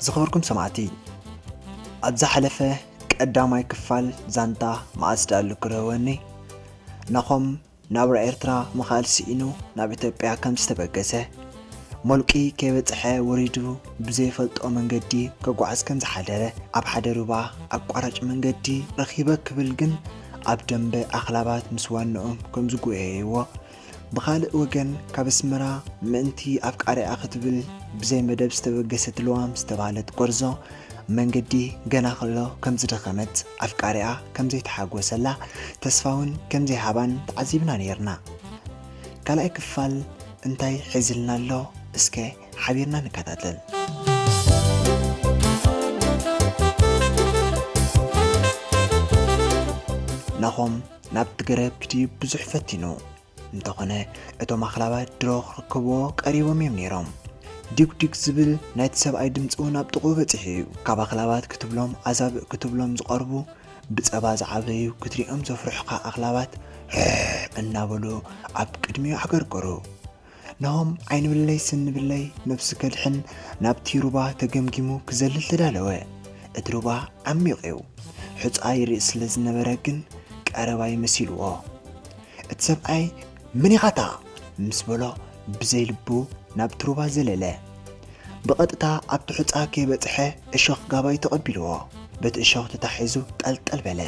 ዝኸበርኩም ሰማዕቲ፣ ኣብ ዝሓለፈ ቀዳማይ ክፋል ዛንታ መዓስ ደኣሉ ክረህወኒ፣ ናኾም ናብራ ኤርትራ ምኽኣል ስኢኑ ናብ ኢትዮጵያ ከም ዝተበገሰ፣ ሞልቂ ከይበጽሐ ወሪዱ ብዘይፈልጦ መንገዲ ከጓዕዝ ከም ዝሓደረ፣ ኣብ ሓደ ሩባ ኣቋራጭ መንገዲ ረኺበ ክብል ግን ኣብ ደንበ ኣኽላባት ምስ ዋንኦም ከም ዝጎየይዎ፣ ብኻልእ ወገን ካብ ኣስመራ ምእንቲ ኣፍቃሪኣ ክትብል ብዘይ መደብ ዝተበገሰት ልዋም ዝተባህለት ጎርዞ መንገዲ ገና ከሎ ከም ዝደኸመት ኣፍቃሪኣ ከም ዘይተሓጎሰላ ተስፋ እውን ከም ዘይሃባን ተዓዚብና ነይርና። ካልኣይ ክፋል እንታይ ሒዝልና ኣሎ? እስከ ሓቢርና ንከታተል። ናኾም ናብቲ ገረብ ክድይብ ብዙሕ ፈቲኑ። እንተኾነ እቶም ኣኽላባት ድሮ ክርከብዎ ቀሪቦም እዮም ነይሮም። ዲግ ዲግ ዝብል ናይቲ ሰብኣይ ድምፂ እውን ኣብ ጥቕኡ በፂሑ እዩ። ካብ ኣኽላባት ክትብሎም ኣዛብእ ክትብሎም ዝቐርቡ ብፀባ ዝዓበዩ ክትሪኦም ዘፍርሑኻ ኣኽላባት ሕሕ እናበሉ ኣብ ቅድሚኡ ዓገርገሩ። ናሆም ዓይኒ ብለይ ስኒ ብለይ ነብሱ ከድሕን ናብቲ ሩባ ተገምጊሙ ክዘልል ተዳለወ። እቲ ሩባ ዓሚቕ እዩ። ሑጻ ይርኢ ስለ ዝነበረ ግን ቀረባ ይመሲልዎ። እቲ ሰብኣይ "መን ኢኻታ?" ምስ በሎ ብዘይ ልቡ ናብቲ ሩባ ዘለለ። ብቐጥታ ኣብቲ ሑጻ ከይበጽሐ እሾኽ ጋባዩ ተቐቢልዎ። በቲ እሾኽ ተታሒዙ ጠልጠል በለ።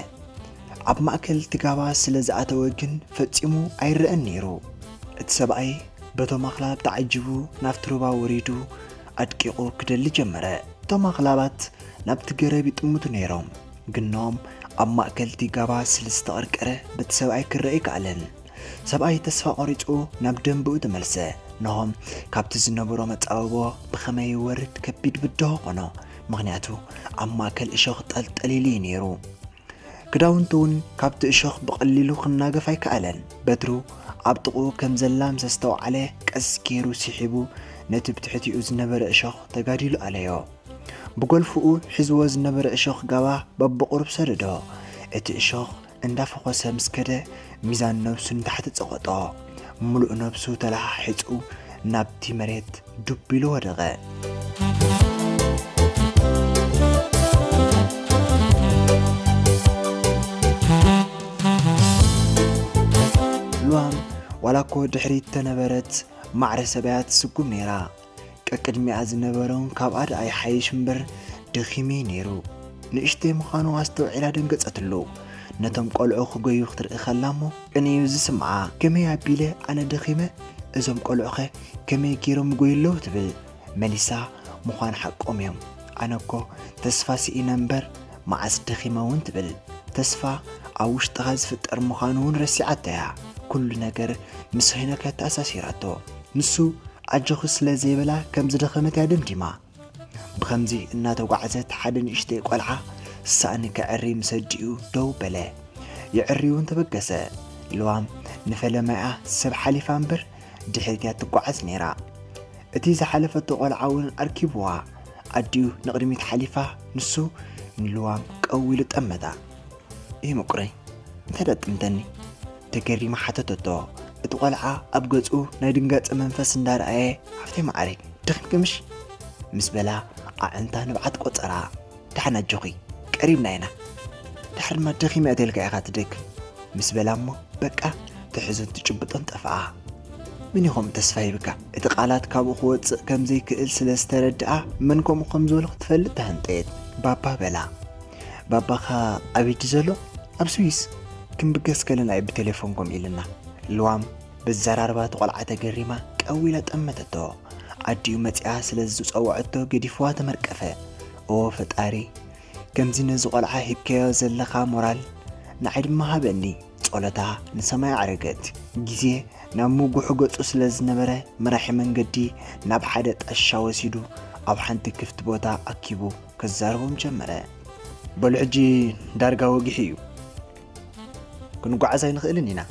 ኣብ ማእከል እቲ ጋባ ስለ ዝኣተወ ግን ፈጺሙ ኣይረኣን ነይሩ። እቲ ሰብኣይ በቶም ኣኽላብ ተዓጂቡ ናብቲ ሩባ ወሪዱ ኣድቂቑ ክደሊ ጀመረ። እቶም ኣኽላባት ናብቲ ገረብ ይጥምቱ ነይሮም፣ ግኖም ኣብ ማእከል እቲ ጋባ ስለ ዝተቐርቀረ በቲ ሰብኣይ ክረኣ ኣይከኣለን። ሰብኣይ ተስፋ ቆሪጹ ናብ ደንብኡ ተመልሰ። ናሆም ካብቲ ዝነበሮ መጻብቦ ብኸመይ ይወርድ ከቢድ ብድሆ ኾኖ፣ ምኽንያቱ ኣብ ማእከል እሾኽ ጠልጠል ኢሉ እዩ ነይሩ። ክዳውንቱ እውን ካብቲ እሾኽ ብቐሊሉ ክናገፍ ኣይከኣለን። በትሩ ኣብ ጥቕኡ ከም ዘላ ምስ ኣስተውዓለ፣ ቀስ ገይሩ ስሒቡ ነቲ ብትሕቲኡ ዝነበረ እሾኽ ተጋዲሉ ኣለዮ። ብጎልፍኡ ሒዝዎ ዝነበረ እሾኽ ጋባ በብቑሩብ ሰደዶ። እቲ እሾኽ እንዳፈኾሰ ምስ ከደ፣ ሚዛን ነብሱ ንታሕቲ ጸቐጦ። ምሉእ ነብሱ ተለሓሒጹ ናብቲ መሬት ዱብ ኢሉ ወደቐ። ልዋም ዋላ እኮ ድሕሪት ተነበረት፣ ማዕረ ሰበያ ትስጉም ነይራ። ቀቅድሚኣ ዝነበረ እውን ካብኣ ደኣ ይሓይሽ እምበር ደኺሙ እዩ ነይሩ። ንእሽተይ ምዃኑ ኣስተውዒላ ደንገጸትሉ። ነቶም ቆልዑ ክጎዩ ክትርኢ ከላ እሞ ቅንዩ ዝስምዓ። ከመይ ኣቢለ ኣነ ደኺመ፣ እዞም ቆልዑኸ ከመይ ገይሮም ይጎዩ ኣለዉ? ትብል። መሊሳ፣ ምዃን ሓቆም እዮም። ኣነ እኮ ተስፋ ስኢነ እምበር መዓስ ደኺመ እውን ትብል። ተስፋ ኣብ ውሽጥኻ ዝፍጠር ምዃኑ እውን ረሲዓቶ እያ። ኩሉ ነገር ምስ ሄኖክ እያ ተኣሳሲራቶ። ንሱ ኣጆኺ ስለ ዘይበላ ከም ዝደኸመት እያ ደምዲማ። ብኸምዚ እናተጓዕዘት ሓደ ንእሽተይ ቆልዓ ሳእኒ ከዕሪ ምስ ኣዲኡ ደው በለ። የዕሪ እውን ተበገሰ። ልዋም ንፈለማኣ ሰብ ሓሊፋ እምበር ድሕሪት እያ ትጓዓዝ ነይራ። እቲ ዝሓለፈቶ ቆልዓ እውን ኣርኪብዋ። ኣዲኡ ንቕድሚት ሓሊፋ ንሱ ንልዋም ቀው ኢሉ ጠመታ። "እይ ምቁረይ፣ እንታይ ደኣ ትጥምተኒ?" ተገሪማ ሓተተቶ። እቲ ቆልዓ ኣብ ገጹ ናይ ድንጋጸ መንፈስ እንዳረኣየ፣ "ሓፍተይ መዓረይ፣ ደኺምኪ ምሽ?" ምስ በላ ኣዕንታ ንብዓት ቆጸራ። "ደሓን ኣጆኺ፣ ቀሪብና ኢና። ድሓር ድማ ደኺመ እየ ተልካ ኢኻ ትደክም" ምስ በላ እሞ በቃ ትሕዞን ትጭብጦን ጠፍኣ። መን እዩ ከምኡ ተስፋ ሂብካ? እቲ ቃላት ካብኡ ክወጽእ ከም ዘይክእል ስለ ዝተረድኣ፣ መን ከምኡ ከም ዝበሎ ክትፈልጥ ተሃንጠየት። "ባባ" በላ። "ባባኻ ኣበይ ድዩ ዘሎ?" "ኣብ ስዊስ። ክንብገስ ከለና እዩ ብቴሌፎን ከምኡ ኢልና።" ልዋም በዘራርባ እቲ ቆልዓ ተገሪማ ቀው ኢላ ጠመተቶ። ኣዲኡ መጺኣ ስለ ዝጸወዐቶ ገዲፍዋ ተመርቀፈ። "ኦ ፈጣሪ፣ ከምዚ ነዚ ቆልዓ ሂብካዮ ዘለኻ ሞራል ንዓይ ድማ ሃበኒ።" ጸሎታ ንሰማይ ኣዕረገት። ግዜ ናብ ምጉሑ ገጹ ስለ ዝነበረ፣ መራሒ መንገዲ ናብ ሓደ ጣሻ ወሲዱ ኣብ ሓንቲ ክፍቲ ቦታ ኣኪቡ ከዛርቦም ጀመረ። "በሉ ሕጂ ዳርጋ ወጊሑ እዩ። ክንጓዓዝ ኣይንኽእልን ኢና።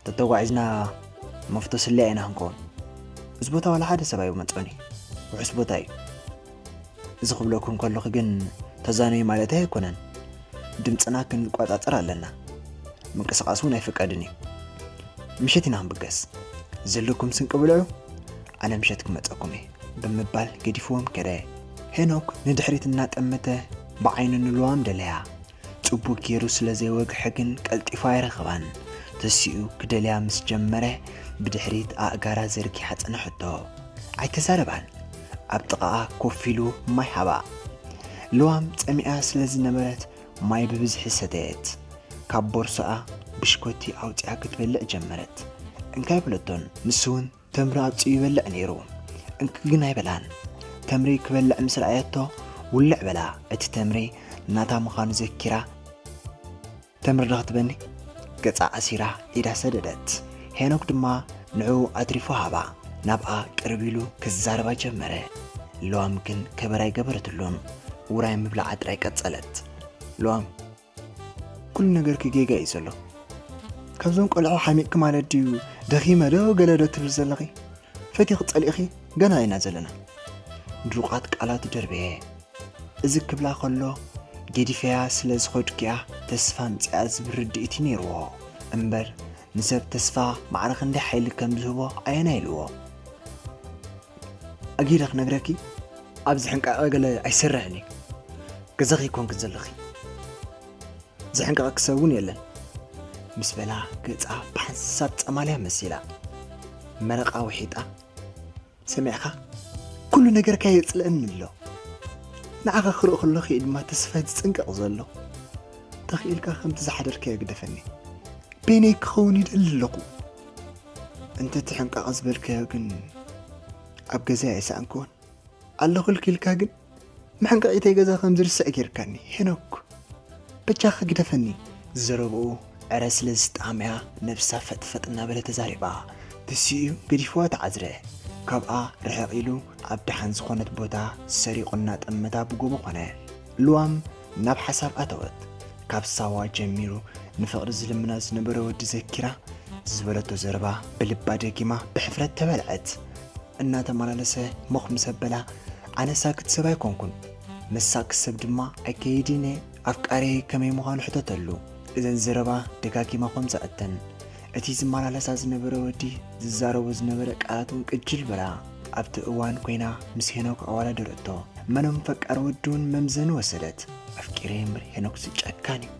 ተተጓዒዝና መፍቶ ስልያ ኢና ክንከውን። እዚ ቦታ ዋላ ሓደ ሰብ ኣይመጾን እዩ። ውሑስ ቦታ እዩ። እዚ ክብለኩም ከለኹ ግን ተዛነዩ ማለተይ ኣይኮነን። ድምጽና ክንቆጻጸር ኣለና። ምንቅስቓስ እውን ኣይፍቀድን እዩ። ምሸት ኢና ክንብገስ። ዘለኩም ስንቂ ብልዑ፣ ኣነ ምሸት ክመጸኩም እየ" ብምባል ገዲፍዎም ከደ። ሄኖክ ንድሕሪት እናጠመተ ብዓይኑ ንልዋም ደለያ። ጽቡቕ ገይሩ ስለ ዘይወግሐ ግን ቀልጢፉ ኣይረኸባን። ተሲኡ ክደልያ ምስ ጀመረ ብድሕሪት ኣእጋራ ዘርጊሓ ጸነሐቶ። ኣይተዛረባን። ኣብ ጥቓኣ ኮፍ ኢሉ ማይ ሃባ። ልዋም ጸሚኣ ስለ ዝነበረት ማይ ብብዝሒ ሰተየት። ካብ ቦርሳኣ ብሽኮቲ ኣውጺኣ ክትበልዕ ጀመረት። እንካይ በለቶን ንሱ እውን ተምሪ ኣብጺኡ ይበልዕ ነይሩ። እንክ ግን ኣይበላን። ተምሪ ክበልዕ ምስ ረኣየቶ ውልዕ በላ። እቲ ተምሪ ናታ ምዃኑ ዘኪራ፣ "ተምሪ ዶ ክትበኒ?" ገጻ ኣሲራ ኢዳ ሰደደት። ሄኖክ ድማ ንዕኡ ኣትሪፉ ሃባ። ናብኣ ቅርብ ኢሉ ክዛረባ ጀመረ። ልዋም ግን ከበር ኣይገበረትሉን። ውራይ ምብላዓ ጥራይ ቀጸለት። ልዋም፣ "ኩሉ ነገርኪ ጌጋ እዩ ዘሎ። ካብዞም ቆልዑ ሓሚቕኪ ማለት ድዩ? ደኺመ ዶ ገለ ዶ ትብል ዘለኺ? ፈቲኺ ጸሊእኺ ገና ኢና ዘለና." ድሩቓት ቃላቱ ደርበየ። እዚ ክብላ ከሎ ገዲፈያ ስለ ዝኸድኩ'ያ ተስፋ ኣምጺኣ ዝብል ርድኢት እዩ ነይርዎ። እምበር ንሰብ ተስፋ ማዕረ ክንደይ ሓይሊ ከም ዝህቦ ኣየናይ ኢልዎ? "ኣጊደ ክነግረኪ፣ ኣብዚ ሕንቃቐ ገለ ኣይሰርሕን እዩ። ገዛኺ ይኮንኪ ዘለኺ። ዝሕንቀቐኪ ሰብ እውን የለን" ምስ በላ ገጻ ብሓንሳብ ጸማልያ መሲላ። መረቓ ውሒጣ፣ "ሰሚዕኻ? ኩሉ ነገርካ የጽልእኒ ኣሎ። ንዓኻ ክርኢ ከለኹ እዩ ድማ ተስፋይ ዝጽንቀቕ ዘሎ። ተኽኢልካ ከምቲ ዝሓደርካዮ ግደፈኒ። በይነይ ክኸውን ይደሊ ኣለኹ። እንተ እቲ ሕንቃቐ ዝበልካዮ ግን ኣብ ገዛይ ኣይሰኣንክዎን። ኣለኹልኪ ኢልካ ግን መሕንቀቒተይ ገዛ ከም ዝርስዕ ጌርካኒ ሄኖክ። በጃኻ ግደፈኒ።" ዘረብኡ ዕረ ስለ ዝጠዓመያ ነብሳ ፈጥፈጥ እናበለ ተዛሪባ። ተሲኡ ገዲፍዋ ተዓዝረ። ካብኣ ርሕቕ ኢሉ ኣብ ደሓን ዝኾነት ቦታ ሰሪቑ እናጠመታ ብጎቦ ኮነ። ልዋም ናብ ሓሳብ ኣተወት። ካብ ሳዋ ጀሚሩ ንፍቕሪ ዝልምና ዝነበረ ወዲ ዘኪራ፣ ዝበለቶ ዘረባ ብልባ ደጊማ ብሕፍረት ተበልዐት። እናተመላለሰ ሞኽ ምስ ኣበላ፣ "ኣነ ሳክት ሰብ ኣይኮንኩን፣ መሳኪ ሰብ ድማ ኣይከይድን እየ፣ ኣፍቃሪየይ ከመይ ምዃኑ ሕተተሉ።" እዘን ዘረባ ደጋጊማ ኮም ዘዐተን። እቲ ዝመላለሳ ዝነበረ ወዲ ዝዛረቦ ዝነበረ ቃላት እውን ቅጅል በላ። ኣብቲ እዋን ኮይና ምስ ሄኖክ ኣወዳደረቶ። መኖም ፈቃር ወዲ እውን መምዘኒ ወሰደት። "ኣፍቂረ እምበር ሄኖክ ጨካን እዩ።"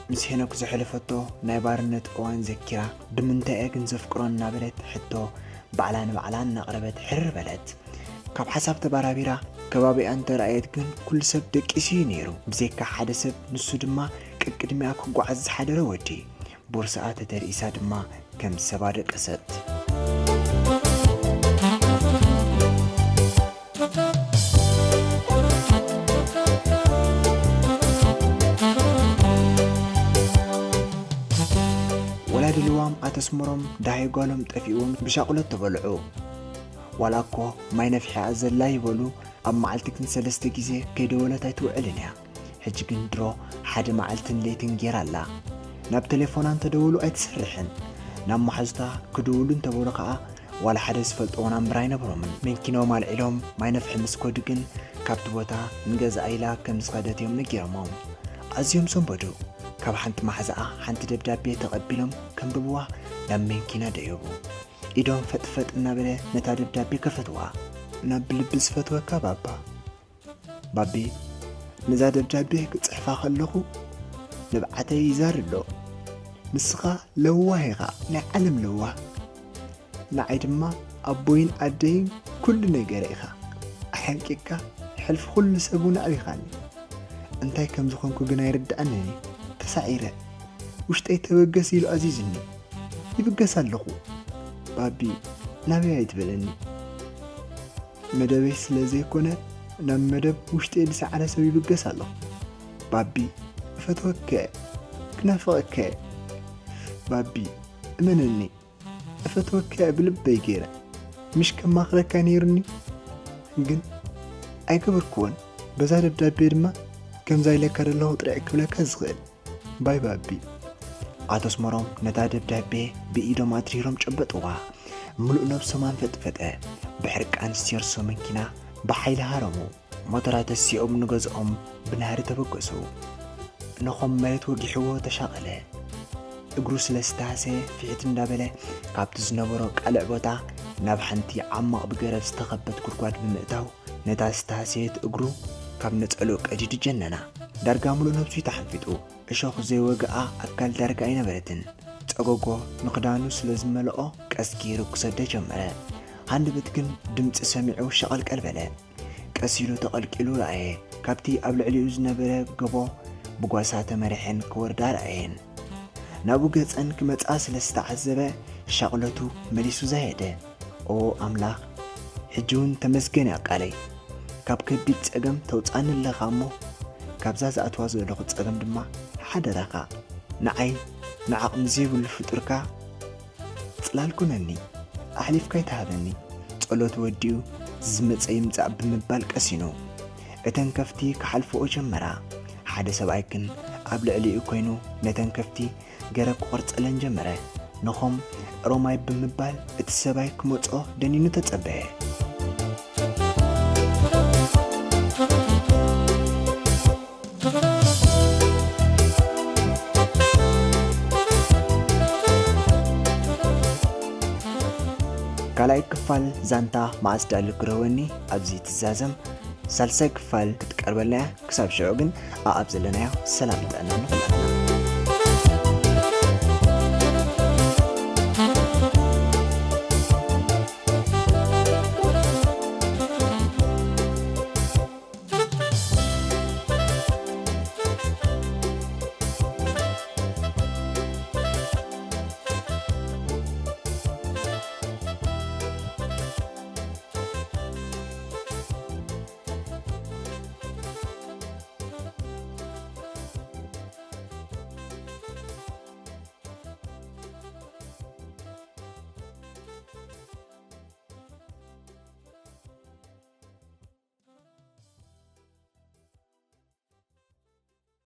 ምስ ሄኖክ ዘሕለፈቶ ናይ ባርነት እዋን ዘኪራ፣ "ብምንታይ እየ ግን ዘፍቅሮ?" እናበለት ሕቶ ባዕላ ንባዕላ እናቕረበት ሕርር በለት። ካብ ሓሳብ ተባራቢራ ከባቢኣ እንተረኣየት ግን ኩሉ ሰብ ደቂሱ እዩ ነይሩ። ብዘይካ ሓደ ሰብ፣ ንሱ ድማ ቅድቅድሚኣ ክጓዓዝ ዝሓደረ ወዲ። ቦርሳኣ ተተርኢሳ ድማ ከም ሰብ ኣደቀሰት። ወላዲ ልዋም ኣተስምሮም ደሃይ ጓሎም ጠፊእዎም ብሻቑሎት ተበልዑ። ዋላ እኮ ማይ ነፍሒ እያ ዘላ ይበሉ፣ ኣብ መዓልቲ ግን ሰለስተ ግዜ ከይደወለት ኣይትውዕልን እያ። ሕጂ ግን ድሮ ሓደ መዓልትን ለይትን ጌራ ኣላ። ናብ ቴሌፎና እንተደወሉ ኣይትሰርሕን። ናብ መሓዙታ ክድውሉ እንተበሉ ኸኣ ዋላ ሓደ ዝፈልጥዎ ናምበር ኣይነበሮምን። መንኪኖም ኣልዒሎም ማይ ነፍሒ ምስ ከዱ ግን ካብቲ ቦታ ንገዝኣ ኢላ ከም ዝኸደት እዮም ነጊሮሞም። ኣዝዮም ሰንበዱ። ካብ ሓንቲ መሓዛኣ ሓንቲ ደብዳቤ ተቐቢሎም ከንብብዋ ናብ መንኪና ደየቡ። ኢዶም ፈጥፈጥ እናበለ ነታ ደብዳቤ ከፈትዋ። ናብ ብልቢ ዝፈትወካ ባባ። ባቢ፣ ነዛ ደብዳቤ ክጽሕፋ ከለኹ ንብዓተይ ይዛር ኣሎ። ንስኻ ለዋህ ኢኻ፣ ናይ ዓለም ለዋህ። ንዓይ ድማ ኣቦይን ኣደይን ኩሉ ነገረ ኢኻ። ኣሐንቂቕካ ሕልፊ ኩሉ ሰብ እውን ኣዕቢኻኒ። እንታይ ከም ዝኾንኩ ግን ኣይርድኣንን እዩ። ተሳዒረ። ውሽጠይ ተበገስ ኢሉ ኣዚዙኒ። ይብገስ ኣለኹ። ባቢ፣ ናበይ ኣይትበለኒ። መደበይ ስለ ዘይኮነ ናብ መደብ ውሽጠይ ዝሰዓረ ሰብ ይብገስ ኣለኹ። ባቢ፣ እፈትወከ፣ ክናፍቐከ። ባቢ፣ እመነኒ፣ እፈትወከ ብልበይ ገይረ። ምሽ ከማኽረካ ነይሩኒ፣ ግን ኣይገበርክዎን። በዛ ደብዳቤ ድማ ከምዛ ኢለካ ዘለኹ ጥራይ ክብለካ ዝኽእል። ባይ ባቢ። ኣቶ ኣስመሮም ነታ ደብዳቤ ብኢዶም ኣትሪሮም ጨበጥዋ። ምሉእ ነብሶም ኣንፈጥፈጠ። ብሕርቃን ሴርሶ መኪና ብሓይሊ ሃረሙ። ሞተራ ተሲኦም ንገዝኦም ብናህሪ ተበገሱ። ነኾም መሬት ወጊሕዎ ተሻቐለ። እግሩ ስለ ዝተሃሰየ ፍሕት እንዳበለ ካብቲ ዝነበሮ ቃልዕ ቦታ ናብ ሓንቲ ዓማቕ ብገረብ ዝተኸበት ጉድጓድ ብምእታው ነታ ዝተሃሰየት እግሩ ካብ ነጸልኡ ቀዲዱ ጀነና። ዳርጋ ምሉእ ነብሱ እዩ ተሓንፊጡ። እሾኽ ዘይወግኣ ኣካል ዳርጋ ኣይነበረትን። ጸጎጎ ንኽዳኑ ስለ ዝመልኦ ቀስ ገይሩ ክሰዶ ጀመረ። ሃንደበት ግን ድምጺ ሰሚዑ ሸቐልቀል በለ። ቀስ ኢሉ ተቐልቂሉ ረኣየ። ካብቲ ኣብ ልዕሊኡ ዝነበረ ጎቦ ብጓሳ ተመሪሐን ክወርዳ ረኣየን። ናብኡ ገጸን ክመጻ ስለ ዝተዓዘበ ሻቕለቱ መሊሱ ዘየደ። ኦ ኣምላኽ፣ ሕጂ እውን ተመስገን እያ ቃለይ። ካብ ከቢድ ጸገም ተውጻኒ ኣለኻ እሞ፣ ካብዛ ዝኣትዋ ዘለኹ ጸገም ድማ ሓደራኻ ንዓይ ንዓቕሚ ዘይብሉ ፍጡርካ ጽላል ኩነኒ፣ ኣሕሊፍካ ኣይትሃበኒ። ጸሎት ወዲኡ ዝመጸ ይምጻእ ብምባል ቀሲኑ እተን ከፍቲ ክሓልፍኦ ጀመራ። ሓደ ሰብኣይ ግን ኣብ ልዕሊኡ ኮይኑ ነተን ከፍቲ ገረብ ክቖርጸለን ጀመረ። ንኾም ሮማይ ብምባል እቲ ሰብኣይ ክመጾ ደኒኑ ተጸበየ። ካልኣይ ክፋል ዛንታ መዓስ ደኣ ልግረወኒ ኣብዚ ትዛዘም። ሳልሳይ ክፋል ክትቀርበልና እያ። ክሳብ ሽዑ ግን ኣኣብ ዘለናዮ ሰላም ጥዕና ንኹላትና።